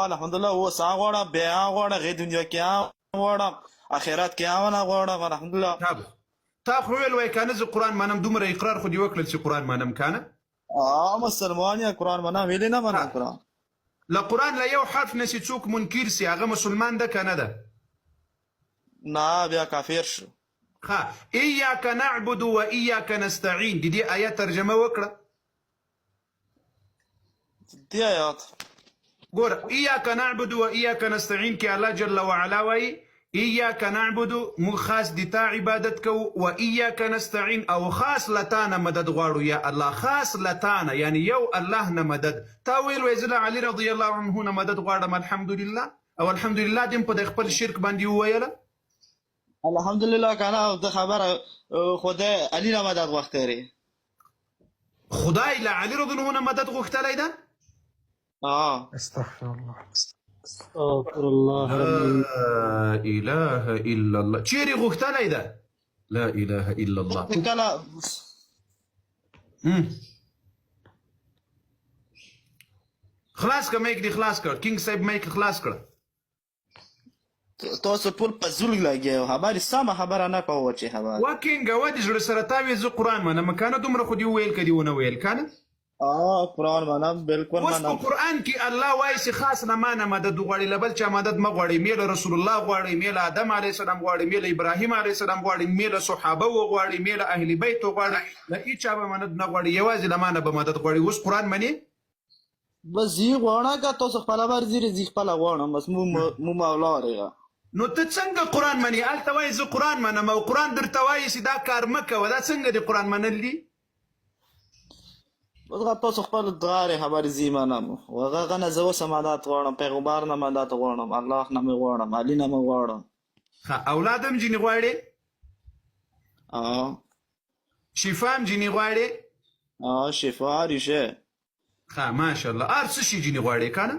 الحمدلله اوس هغه غواړم، بیا هغه غواړم، غې دنیا کې هغه غواړم، اخرت کې هغه نه غواړم، الحمدلله. تا خو ویل وای کنه زه قرآن منم، دومره اقرار خو دې وکړل چې قرآن منم کنه. مسلمان یا قرآن منم، ویلې نه منم قرآن. له قرآن له یو حرف نه چې څوک منکر سي هغه مسلمان ده که نه ده؟ نه، بیا کافر شو. ښه، ایاک نعبد و ایاک نستعین د دې آیت ترجمه وکړه. دې آیات ګوره، ایاک نعبد و ایاک نستعین کې الله جل وعلا وایي ایاک نعبد، موږ خاص د تا عبادت کوو، و ایاک نستعین او خاص له تا نه مدد غواړو یا الله، خاص له تا نه، یعنی یو الله نه مدد. تا ویل وای زه له علي رضی الله عنه نه مدد غواړم، الحمدلله، او الحمدلله دې هم په خپل شرک باندې وویله. الحمدلله کنه د خبره خدای علي نه مدد غوښتی. خدای له علي رضی الله عنه مدد غوښتلی ده؟ استغفر الله، استغفر الله. لا اله الا الله، چیرې غوښتلی ده؟ لا اله الا الله. کله خلاص که مایک دې خلاص کړ کینګ صاحب، مایک خلاص کړه. تاسو ټول په زول لګیا یو، خبرې سمه خبره نه کوو چې خبره وا کینګ، وا دې زړه سره تا وې زه قرآن منم کنه، دومره خو دې وویل که دې ونه ویل کنه؟ قرآن منم بالکل. اوس په منم. قرآن کې الله وایي چې خاص له ما نه مدد وغواړي، له بل چا مدد مه غواړي، مې له رسول الله غواړي، مې له آدم علیه السلام غواړي، مې له ابراهیم علیه السلام غواړي، مې له صحابه وغواړي، مې له اهل بیت وغواړي، له هیچا به مدد نه غواړي، یوازې له ما نه به مدد غواړي. اوس قرآن منې؟ بس زی غواړم که تاسو خپله ورځي، زی خپله غواړم، بس مو مو مولا رېغه. نو ته څنګه قرآن منې؟ هلته وایي زه قرآن منم او قرآن درته وایي چې دا کار مه کوه، دا څنګه د قرآن منل دي؟ بس هغه تاسو خپل دغارې خبرې زی منم، هغه غنه زه اوس مدد غواړم، پیغمبر نه مدد غواړم، الله نه مې غواړم، علي نه مې غواړم. ښه، اولاد هم ځینې غواړې؟ شفا هم ځینې غواړې؟ شفا ریشه. ښه، ماشاءالله، هر څه شي ځینې غواړې که نه؟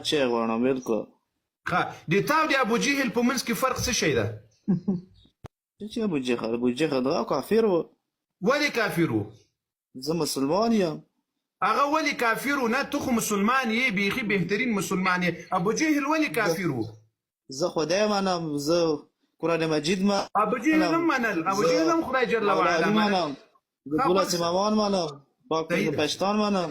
چې غواړم بالکل. ښه، د تا او د ابو جهل په منځ کې فرق څه شی ده؟ چې ابو جهل، ابو جهل دا کافر و. ولې کافر و؟ زه مسلمان یم. هغه ولې کافر و؟ نه، ته خو مسلمان یې، بیخي بهترین مسلمان یې، ابو جهل ولې کافر و؟ زه خدای منم، زه قرآن مجید منم. ابو جهل هم منل، ابو جهل هم خدای جل وعلا منل. منم، زه ټول امامان منم، پاک پښتان منم.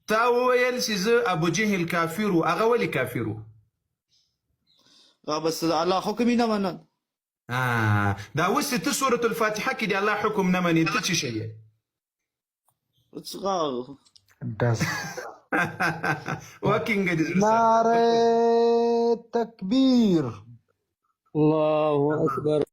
تا وویل چې زه ابو جهل کافر و، هغه ولې کافر و؟ هغه بس الله حکم یې نه منل. دا اوس چې ته سورة الفاتحه کې د الله حکم نه منې، ته څه شی یې؟ ډز. وکینګ دې زړه سره. نعره تکبیر. الله اکبر.